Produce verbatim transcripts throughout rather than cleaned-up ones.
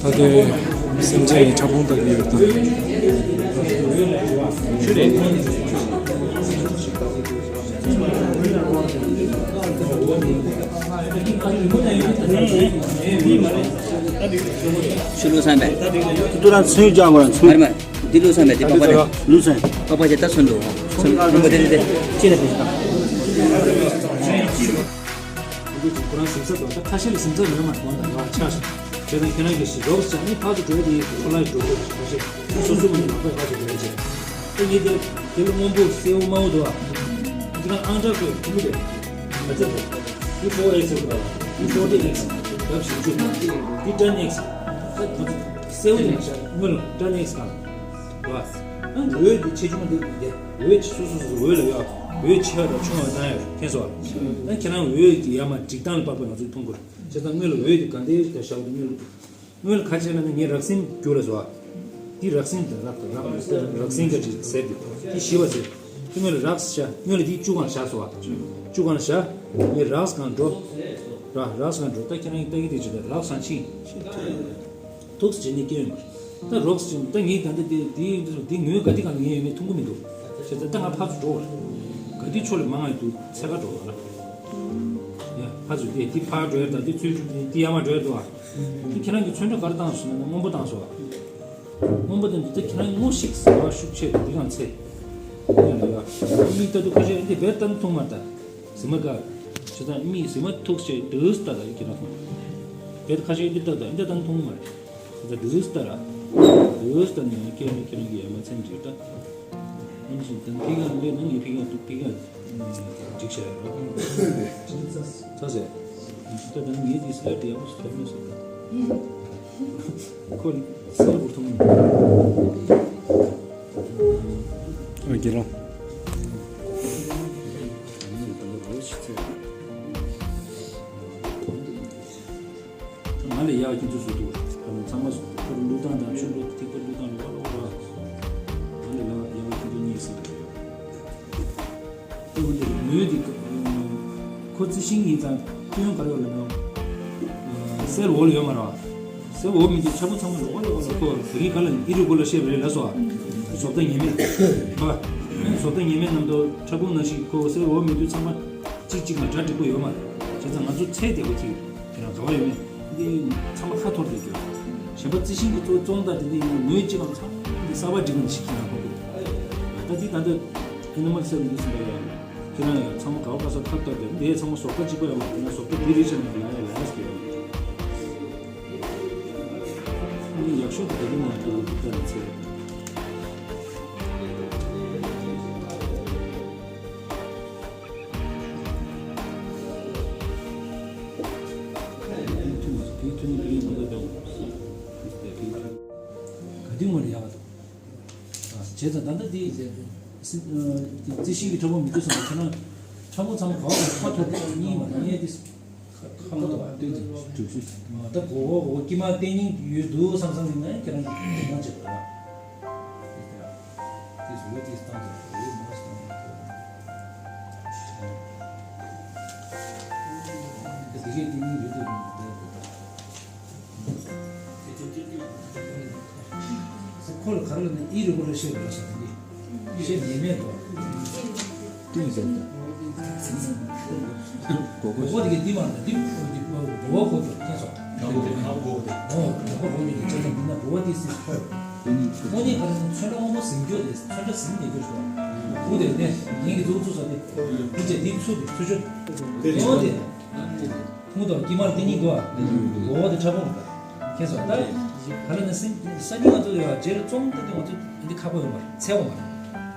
ད་ལྟའི་སེམས་ཅན་ཡི་ཕྲ་ཕུང་ལྟ་གི་ཡོད་དང་། ཕྱི་ལོ་བསམ་པས། ཏུ་རང་ཚོན་རྒྱག་མ་རང་ཚོན། མར་མར། འདི་ལུས་བསམ་པས། འདི་པགས་པ་རེད། ལུས་བསམ། པགས་པ་ཞེ་ད་ཚོན་འདུག་ཚོན་འདུག་དེ་རེད་དེ། ཅི་ལ་དེ་ཞིག་དང་། ཁོ་རང་གཟིགས་ས་དང་ད་ཁ་ཤས་ལ་གཟིགས་ས་ཡོད་མ་གཏོང་དང་ཡོད་ཆགས་ཤིང་། བྱས་ཙང་ཁྱེད་རང་གིས་ཞིག་རོགས་བྱས་ནས་ཕར་ཚུར་འགྲོ་ཡ་དེ་ཁོ་ལ་འགྲོ་དགོས་ཁ་ཤས་སོ་སོ་མ་ནས་ལག་པས་ཕར་ཚུར་འགྲོ་ཡ་བྱས། ད་ངས་དེ་དེ་ལ་སྔོན་པོ་སེར་པོ་དམར་པོ་འདུག་ཨ། འདི་ག་ཨང་གྲངས་ཀྱི་ཐུང་ངུ་རེད། ང་ཚོ་འདི་ཕོར་ཨེགས་ཨེགས་རེད། འདི་ཕོར་ཊི་ཨེགས་ཨེགས་རེད། འདི་ཊེན་ཨེགས་ཨེགས་རེད། ད་ང་ཚོ་སེར་པོ་དེ་མ་ཤར་སྔོན་ལ་ཊེན་ཨེགས་ཨེགས་གང་རེད། ཨ་འོད་འདི་ཆེ་ཆུང་འདི་འདི་འོད་ཆེ་སོ་སོ་སོ་སོ་འོད་ལ་ཡོད། འོད་ཆེ་བ་དང་ཆུང་བ་བཏང་ཡོད་མཁྱེན་སོང་། ད་ཁྱེད་རང་འོད་ཀྱི་ཡར་མར་སྒྲིག་སྟངས་ལ་དཔག་པའི་ང་ཚོས་མཐོང་དགོས། བྱས་ཙང་སྔོན་ལ་འོད་ཀྱི་ག་འདྲའི་ཞག་དུ་སྔོན་ལ། སྔོན་ལ་ཁ་ཕྱེ་ལ་ནི་ངས་རགས་ཟིན་བསྒྱུར་ལ་བཟོ་བ། འདི་རགས་ཟིན་དང་རགས་རགས་རགས་ཟིན་ག་ཅིག་ཟེར་ཏེ་འདི་ཞི་བ་ཟེར། དེ་སྔོན་ལ་རགས་བཞག་སྔོན་ལ་འདི་བཅུ་གང་བཞག་བཟོ་བ། བཅུ་གང་བཞག་ངས་རགས་གང་འགྲོ། ར་རགས་གང་འགྲོ་ད་ཁྱེད་རང་གི་ལྟ་གི་དེ་ཅི་ད་རགས་གང་ཕྱིན། ཐུགས་སུ་བྱེད་ནས་སྐྱོན་ཡོད་མ་རེད། ད་རོགས་ཟེར་ད་ངས་ད་ལྟ་དེ་དེ་དེ་ངོས་ག་དེ་གང་ངས་ཡོད་མེད་མཐོང་གི་མི་འདུག་བྱས་ཙང་ད་ང་ཕར་ཚུར་འགྲོ་བ་རེད། ག་དེ་ཕྱོགས་ལ་མང་ང་ཡོད་འདུག་ཚད་ག་འགྲོ་བ་རེད། ཡ་ཕར་ཚུར་དེ་དེ་ཕར་འགྲོ་ཡ་ད་དེ་ཚུར་འགྲོ་དེ་ཡར་མར་འགྲོ་ཡ་འདུག་ཨ། དེ་ཁྱེད་རང་གི་ཚོན་ཁྲ་ག་རེ་བཏང་སོང་ན་སྔོན་པོ་བཏང་སོང་ཨ། སྔོན་པོ་དང་དེ་ཁྱེད་རང་སྔོ་ཞིག་ཟེར་བ་ཤུགས་ཆེ་འདི་གང་ཚད། ཡ་ལ་ཡ་མིག་ལྟ་དུས་ཁ་ཤས་འདི་བེར་བཏང་མཐོང་མ་ལྟ། གཟིགས་མ་དགའ། བྱས་ཙང་མིག་གཟིགས་མ་ཐུག་ཆེ་འདུག་ལྟ་ད་ཁྱེད་རང་སོང་། བེར་ཁ་ཤས་འདི་ལྟ་ད་འདི་བཏང་མཐོང་མ་རེད། ད་འདུག་སེ་ལྟ་ར། འདུག་སེ་ལྟ་ནས་སྐད་ནས་ཁྱེད་རང་གིས་ཡ་མ་ཚན་འདྲི་ད། ཨ་ནི་ཞིག་ད་ཕི་ག་ལས་ན་ངས་ཕི་ག་ཐུག་ཕི་ག་འགྲིག་བྱ་ཡ་ར། ཚ་ཚ་ཟེར། ད་ད་ངས་འདི་སི་ལ་ཌི་ཡག་པོ་ཞིག་ཐོབ་མེད་ཟེར་ད། ཁོ་སེ་ལ་བུར་ཐོང་མི། ཨ་དགེ་སློང་། ང་ལས་ཡག་ཁྱེད་ཚོ་བཟོ་འདུག་ཚང་མ་བཟོ་འདུག་ཁོ་རང་བླུག་སྟངས་དང་ཆུ་བླུག་ཐིགས་པ་བླུག་སྟངས་ལ་བ་ལ་བ་ལ། ང་ལས་ལ་ཡག་ཁྱེད་ཚོ་གཉིས་ཟེར་འདུག་ཨོ་འདི་མོས་འདི་ཁོ་རྩི་ཤིང་ཡིན་ཙང་སྐྱོན་ག་རེ་ཡོད་ལ་ན། སེལ་འོག་ལ་ཡོད་མ་རེད་བ། སེལ་འོག་མི་འདུག་ཕྲ་ཕུང་ཚང་མ་ལོག་ལོག་ལ་ཁོ་དེ་རིང་ག་ལ་ཨི་རུ་གུ་ལ་ཤེས་པ་རེད་ལ་སོ། བཟོ་ལྟ་ངེས་མེད། བ། བཟོ་ལྟ་ངེས་མེད་རྣམས་དུ་ཕྲ་ཕུང་ནང་བཞིན་ཁོ་སེལ་འོག་མི་འདུག་ཚང་མ། གཅིག་གཅིག་ལ་གྲ་འགྲིག་པོ་ཡོད་མ་རེད། བྱས་ཙང་ང་ཚོ་ཚད་བདེ་པོ་ཅིག་དེ་རང་ག་བ་ཡོད་མེད་འདི་ཚང་མ་ཁ་འཐོར་དུ་གྱུར། གཞན་པ་རྩི་ཤིང་གི་གཙོ་བཙོང་དང་དེ་འདྲ་ཡིན་ན་ངོས་གཅིག་ལ་ཚང་མ་འདི་གསར་པ་སྒྲིག་ནས་ཤིག་ཁྱེད་རང་ཁོ་དགོས། ད་འདི་ད་ལྟ་ཨེ་ནི་མལ་སེལ་འདི་ཟིན་པ་ཡོད་ཁྱེད་རང་ཡང་ཚང་མ་ག་བ་ག་ས་ཁ་བཏབ་པས་འདི་ཚང་མ་བཟོ་ལྟ་གཅིག་པ་ཡོད་མ་རེད། ན་བཟོ་ལྟ་འདི་རེད་བྱས་ན་ལ་ཡ་ལ་ཡ་ཟེར་ཡོད་མ་རེད། ཨ་ནི་ཡག་ཤོས་དེ་འདི་ནང་དུ་འདི་ལྟར་ཚེ། ག་དུས་མ་རེད་ཡག་པ་དང་། བྱས་ཙང་ད་ལྟ་འདི་རྩི་ཤིང་གི་ཕྲ་ཕུང་མི་འདུག་བསམ་པ་ཁྱེད་རང་ཕྲ་ཕུང་ཚང་མ་ག་བ་ག་ཁ་ཐོར་ཏེ་གཉིས་མ་རེད་གཉིས་ཏེ། ཁ་མ་གཏོགས་པ་སྟོན་ཅིག་གྲུབ་ཤུལ། ད་གོ་གོ་གོ་དཀྱིལ་མ་བསྟན་སྙིང་ཡོད་འདུག་བསམ་བསམ་ཡིན་ན་ཁྱེད་རང་གིས་དེ་མ་བྱེད་པ་ར། ཏིས་འོད་ཏིས་བཏང་ཏེ་འོད་མ་བཏང་། དེ་གས་བསྟན་སྙིང་ཡོད་འདུག་མ་བསྟན་དགོས་པ། ཁོ་ལ་ག་རེ་ལབ་ན་ཨི་རུ་ཀུ་ལར་ཤེབ་ལབ་ས་དེ་ཤེབ་ཉེས་མེད་དོ། ཏིང་ཟེར་ཏེ། གོ་གོ་ཞིག་གོ་གོ་དེ་གའི་ཏི་མ་ལ་ཏི་གོ་གོ་ཁོ་ཏོ་ཁྱེད་སོ། གོ་གོ་གོ་གོ་དེ། ཨོ་གོ་གོ་གོ་ནི་ཅི་ལ་མིན་ན་གོ་བ་ཏི་སི་ཁོ། དངོས་གནས་ག་རེ་ན་ཚོན་ཁྲ་སྔོན་པོ་ཟིན་རྒྱུ་དེ་ཚོན་ཁྲ་ཟིན་མེད་རྒྱུ་སོ། གུ་དེ་ནས་ངེད་ཀྱི་འཛུགས་ཚུགས་ས་དེ་གུ་ཅེ་ཏི་ཚུ་དེ་ཚུ་ཆོད། དེ་ནས་དེ། ཐུང་དང་དཀྱིལ་མར་དེ་གཉིས་འདུག་ཨ། འོ་དེ་ཕྲ་ཕུང་རེད། ཁྱེད་ཚོ་ད་ག་ལ་ན་སེམས་སང་ཉིན་ང་ཚོ་ལ་ཡ་རྗེས་ལ་བཙོང་སྟངས་དེ་ང་ཚོ་འདི་ཁག་པོ་ཡོད་མ་རེད་ཚལ་བ་མ་རེད།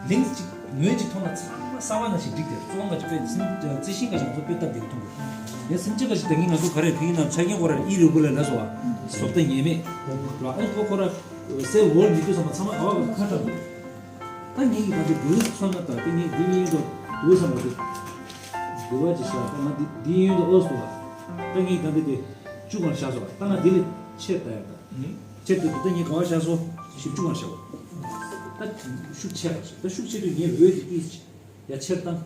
ལིང་གཅིག་ངོས་གཅིག་མཐོང་ན་ཚང་མ་གསར་བ་ནང་བཞིན་འགྲིག་དེ་བཙོང་ག་ཅིག་དཔེ་སེམས་རྩི་ཤིང་ག་ཞིག་ང་ཚོ་དཔེ་སྟབས་བདེ་གི་མཐོང་དགོས། ཡ་སེམས་ཅན་ག་ཞིག་ད་གིན་ང་ཚོ་ག་རེ་ཕིང་ན་ཆ་རྐྱེན་ཁོ་ར་ཨི་རུ་གུ་ལ་ལ་སོ་བ་སོབ་ད་ཉེས་མེད་ར་ཨ་ཁོ་ཁོ་ར་སེ་འོར་མི་དུས་ཚང་མ་ཚང་མ་ག་བ་ཁ་ཁྲ་འདུག་ད་ངེད་ཀྱི་ད་དེ་འདུག་སེ་མཚོན་ན་ད་དེ་ངེད་འདི་གཉིས་དོ། འདུག་བསམ་པ་དེ། འདུལ་བ་ཅིག་བཞག་ད་ང་འདི་འདི་ཡོན་དུ་ཨོ་སོ་བ། ད་ངས་ད་འདི་དེ་བཅུ་གང་བཞག་སོ། ད་ང་འདི་ལས་ཆེར་ལྟ་ཡག་ད། ཆེར་ལྟ་དུས་ད་ངས་ག་བ་བཞག་སོ། བཞི་བཅུ་གང་བཞག་པ། ད་ཤུགས་ཆེ་བ་ཞིག་ད་ཤུགས་ཆེ་དུས་ངས་འོད་དེ་ཀིས་ཡ་ཆེར་བཏང་།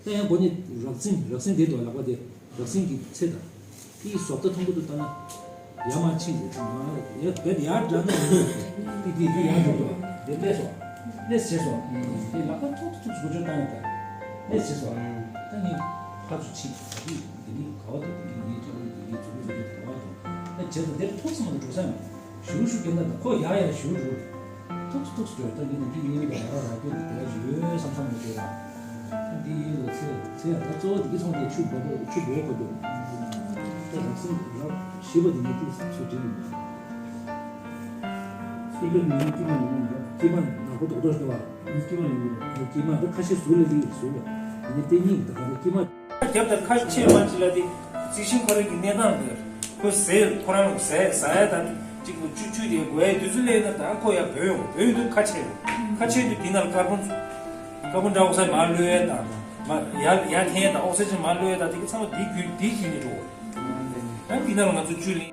ད་ཡང་གོ་ནི་རག་ཟིན་རག་ཟིན་དེ་དུ་ལག་པ་དེ་རག་ཟིན་གྱི་ཚེ་དང་། དེའི་བཟོ་ལྟ་མཐོན་པོ་དུ་བཏང་ན། ཡ་མ་ཕྱིན་དེ་ཚང་མ་ཡ་བེད་ཡར་འདྲ་ན་ཡིན། དེ་དེ་དེ་ཡར་འགྲོ་དུ་དེ་ལས་སོ། ལས་བྱེད་སོ། དེ་ལག་པ་ཐོག་ཏུ་ཐུག་སུ་གོ་ཆོད་བཏང་ཡོད་ད། ལས་བྱེད་སོ། ད་ནི་ཕར་ཚུར་ཕྱིན་དེ་དེ་ནི་ག་བ་དུ་དེ་ནི་ངའི་ཐོག་ནས་དེ་ནི་ཚུར་ཚུར་ག་བ་དུ་ད་བྱེད་དུ་དེར་ཐོག་སུ་མ་དུ་འགྲོ་ས་མེད། ཞུ་ཞུ་གི་ན་ད་ཁོ་ཡ་ཡ་ཞུ་རུ། ཐུགས་སུ་ཐུགས་སུ་ད་ཡིན་ན་འདི་ཡིན་པ་ཡ་ར་ར་སྐྱོ་དེ་ཡ་ཡོད་བསམ་བསམ་མི་བྱེད་ལ། འདི་ཡིན་ལ་ཚེ་ཚེ་ད་གཙོ་བོ་འདི་གི་ཚོང་དེ་ཆུ་བོ་བོ་ཆུ་བོ་བོ་དེ། ད་རག་སེམས་རག་ཞེས་པ་འདི་ངས་ཏིག་ཚུལ་བྲིས་ཡིན། སྐྱེས་པ་མི་ཡིན་སྐྱེས་མ་ཡིན་ན་སྐྱེས་མ་ནག་པོ་རྡོག་རྡོག་ཞིག་འདུག་བ། སྐྱེས་མ་ཡིན་ན་སྐྱེས་མ་ད་ཁ་ཤས་ཟུར་ལ་ལི་ཟུར་ལ་ཡིན་ན་ལྟས་ཉིད་ད་ག་ད་སྐྱེས་མ། རྒྱབ་དང་ཁ་ཕྱེ་མ་ཅི་ལ་དེ། རྩི་ཤིང་ཁོ་རང་གི་གནས་སྟངས་དེར། ཁོ་ཟས་ཁོ་རང་ལ་ཟས་ཟ་ཡ་དང་གཅིག་ལ་བཅུ་བཅུ་དེ་དགོས་ཡ་དུས་ཚོད་སླེབས་ན་ད་ཁོ་ཡ་བུད་ཡོང་བུད་ཡོང་དུས་ཁ་ཕྱེ་ཡོང་ཁ་ཕྱེ་དུས་དེ་ནང་ལ་ཀར་བོན་ཀར་བོན་ཌའི་ཨོག་སའིད་མར་གློད་ཡ་དང་། མ་ཡར་ཡར་འཐེན་ཡ་དང་ཨོག་སི་ཇན་མར་གློད་ཡ་དང་དེ་གི་ཚང་མ་དེའི་བརྒྱུད་དེའི་བརྒྱུད་ནས་འགྲོ། ཡང་དེ་ནང་ལ་ང་ཚོ་བཅུད་ལེན།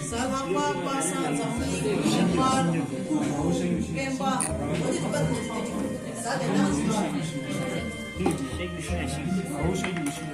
གཟའ་ལྷག་པ་པ་སངས་འཛམ་གླིང་གཞན་པ་སྐུ་སྤེན་པ་འོ་དེ་དུ་པ་དེ་དེ་དེ་གཟའ་དེ་ནང་ཞིག་ལ།